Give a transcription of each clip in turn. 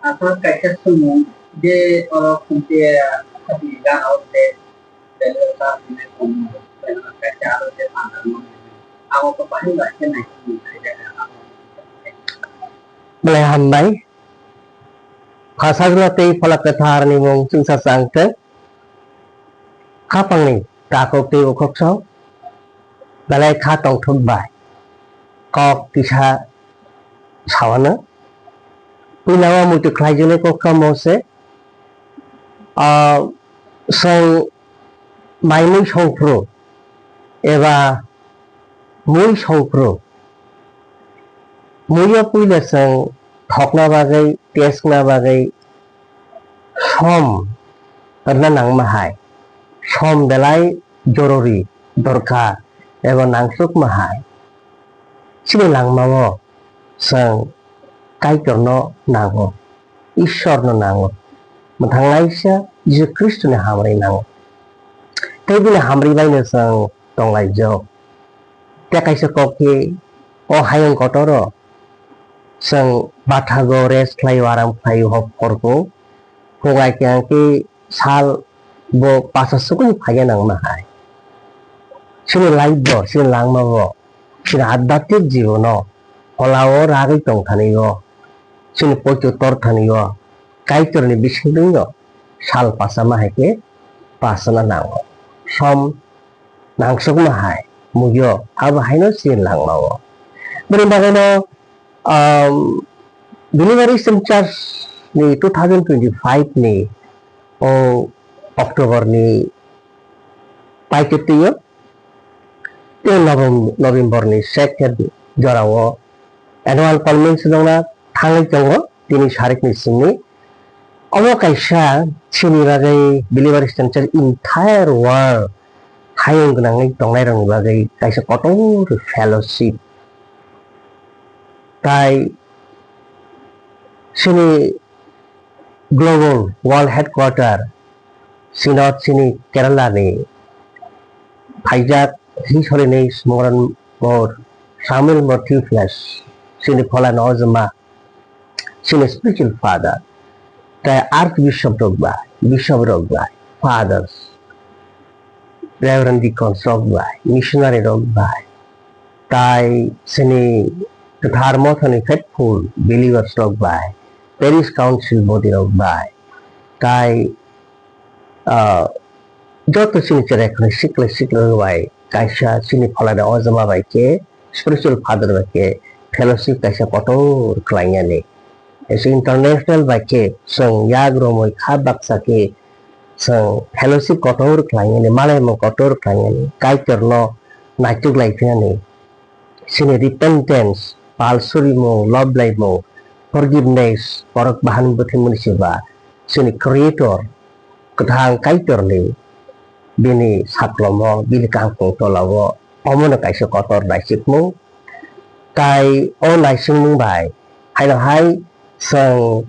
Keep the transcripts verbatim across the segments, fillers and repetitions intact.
Aswk kaisa swngmung je oro khumte khati gana o je belai ta hwnwi tongmung, belai kaisa aro je panda no abo ko bahai bai khe nai tongmung khaijak kha. Belai hambai. Khasajla tei Phola Kwtharni mung chwngsa chang tei khapangni takhuk tei ukhuk song belai kha tongthok bai kok kisa sawano. Puilao muitu khlaijaknai kok kamo se, ah, chwng mai mui songphru eba mui songphru. Muiyo puila chwng thokna bagwi, test wngna bagwi som rwna nangma hai. Som belai jorori, dorkar eba nangsukma hai. Chini langmao chwng Kaitorno nango, Ishwarno nango, mwthanglaisa Jisu Khristoni hamri nango. Tei bini hamri baino chwng tonglaijak. Tei kaisa kok khe o hayung kotoro chwng bathago, rest khlaio, aram khlaio, hor korgo. Phungai khe ang khe sal bo pasa sukuni phaiya nangma hai. Chini life bo, chini langma bo, chini adhyatmik jibono holao ragwi tong thani o, chini poito tor thani o, Kaitorni bisingtwi o sal pasama hai khe pasana nango. Som nangsukma hai muiyo abo haino chini langma o. Bini bagwino, um, Believer Eastern Church ni two thousand twenty-five ni o October ni paikhe twi o tei Novem-, November ni sek khe jorao annual convention wngna thangwi tongo tini sarikni simi. Omo kaisa chini bagwi Believer Eastern Church entire world hayung gwnangwi tongnairokni bagwi kaisa kotor fellowship. Tai chini Global World Headquarter Synod chini Kerala ni phaijak His Holiness Moran Mor Samuel Mor Theophilus, chini phola ni ojama, chini spiritual father, tai Archbishop rok bai, Bishop rok bai, Fathers, Reverend Deacons rok bai, Missionary rok bai, tai chini kwthar mothani faithful believers rok bai, Parish Council body rok bai, tai, ah, joto chini cherai khwlai siklai siklai rok bai kaisa chini pholani ojama bai khe spiritual father bai khe fellowship kaisa kotor khlainani. Kaisa international bai khe chwng yak romwi kha baksa khe chwng fellowship kotor khlainani, malaimung kotor khlainani, Kaitorno naituk lai phinani. Chini repentance, pal surimung, lob laimung, forgiveness, borok bahan bwthwimungni seba, chini Creator, kwthang Kaitorni bini saklomo, bini kangkung tolao, omono kaisa kotor naisikmung. Tai o naisikmung bai, haino hai chwng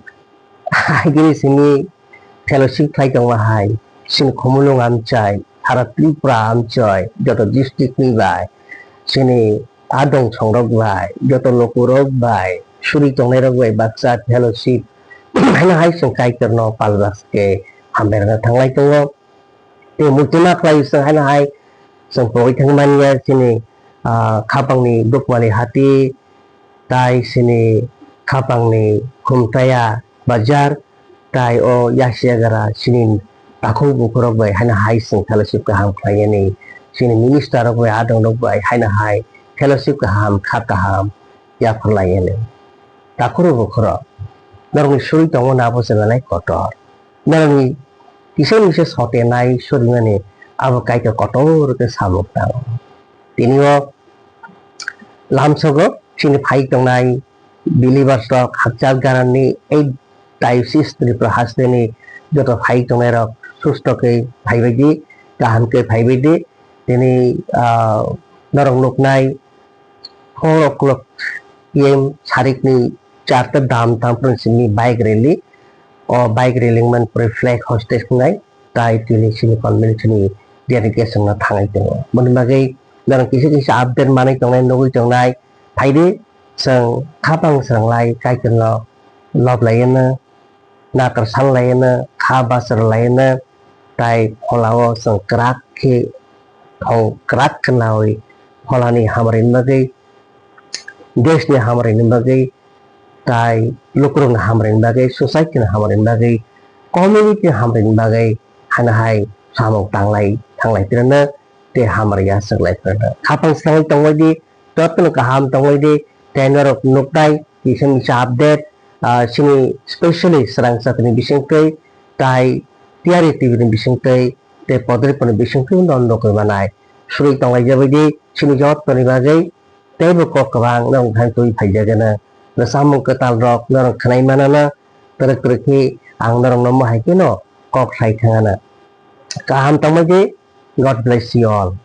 hai gini simi fellowship khlai tongma hai, chini Khumulwng amchai, sara Tripura amchai, joto district ni bai, chini adong songrok bai, joto lukurok bai, suri tongnairok bai baksa fellowship, haino hai chwng Kaitorno palbas khe hambai rwna thanglai tongo. Tei muitu ma khlai chwng haino hai chwng pogwi thang manya chini, ah, khapangni Dukmani hati, tai chini khapangni Khumtaya bazar, tai o Yasiagara chini takhuk bukhurok bai haino hai chwng fellowship kaham khlainani, chini minister rok bai adong rok bai haino hai fellowship kaham kha kaham yapharlainani. Takhurok bukhurok norokni suri tongmani abo se belai kotor. Norokni kisa misa sotenai sorimani abo Kaitor kotor khe samung tango. Tini o lamsogo chini phai tongnai believers rok hakchal ganani ei diocese Tripura hasteni joto phai tongnai rok susto khe phaibai di, kaham khe phaibai di. Tini, ah, norok nuknai four o'clock P M sarikni charta dam tangphru simi bike rally. O bike rally wngmani pore flag hostage wngnai, tai tini sini convention ni delegation no thangwi tongo. Boni bagwi norok kisa kisa update manwi tongnai, nugwi tongnai. Phaidi chwng khapang chwranglai Kaitorno lob laiwi no nakar san laino, kha basar laino, tai phola o chwng kwrak khe thong kwrak khwnawi pholani hamrwini bagwi, desni hamrwini bagwi, tai lukurokni hamrwini bagwi, society ni hamrwini bagwi, community ni hamrwini bagwi, hano hai samung tanglai thanglai phirano tei hamrwya swklai phirano. Khapang swlangwi tongbai di, jotono kaham tongbai di, tei norok nuknai kisa misa update, ah, chini specially swrang chakni bisingtwi, tai T R E T V ni bisingtwi, tei Podriponi bisingtwi no nukwi manai. Suri tonglaijak bai di, chini jotoni bagwi, teibo kok kwbang norok thang twi phaijagana. Bwsamung kwtal rok norok khwnai manana, twrwk twrwk khe ang norok no mohai kheno kok khlai thangana. Kaham tongbai di, God bless you all.